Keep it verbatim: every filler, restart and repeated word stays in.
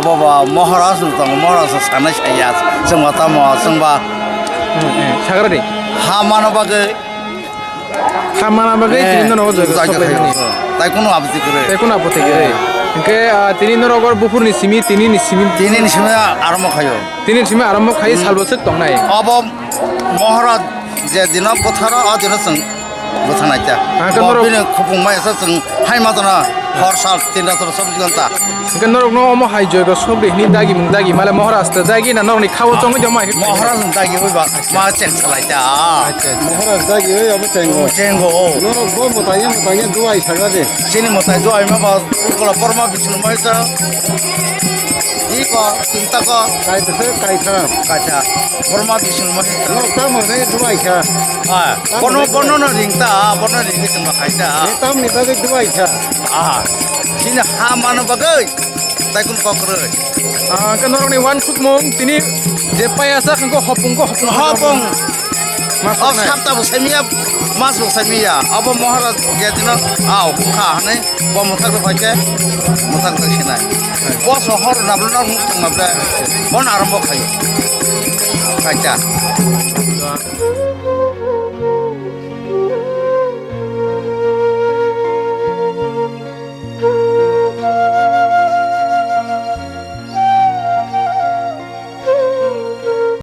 Bobo Maharaj no tongo, Maharaj no sanai saya, chwngba tamo, chwngba Hmm, eh, sagra di. Ha mano bagwi. Ha mana bagwi Eh, tini nono joga joga sobai khayo. Mani. Tai kuno abdi kwrwi. Tai kuno abdi kwrwi. Eh. Hwnkhe, ah, tini norok or buphurni simi, tini ni simi. Tini ni simi aramo khayo. Tini ni simi aramo khai Hmm. salbo swk tongnai. Abo Maharaj je dino butharo, o dino chwng buthanai ta. Ah, khe Bo norok bini khupung mai sa chwng hai ma tana hor sal tinta toro chobbish ghonta. Hwnkhe norokno omo hai joigo sok di hwnwi dagi mung dagi male Maharaj ta dagi na norokni khao chongwi tongma hai khe Maharaj ni dagi oi ba ma cheng salai ta. Acha, acha. Maharaj dagi oi abo chengo. Chengo, o. Norok bo motanya motanya duai saga de. Chini motai duai ma ba kola Borma Bishnu mai ta. Iko, tinta ko. Kaisa se, kaisa. Kaisa. Borma Bishnu mai ta. Norok tamo se duai kha. Ah, bono, bono no ring ta, bono ring ta ma kaisa. Tam ni bagwi duai kha. Ah, chini ha mano bagwi. Taikun kokroi. Ah, ke norokni wansukmung tini je payasa kangko hopung ko hopung. Hopung. Mas Oh, hopnai. Sapta bo saimiya, mas bo saimiya. Abo Maharaj gedino, ah, hukha hane, bo muthak ro paike, muthak ro sinai. Bo sohor nablo na huk tang nablo. Bon arambo khai. Kaita.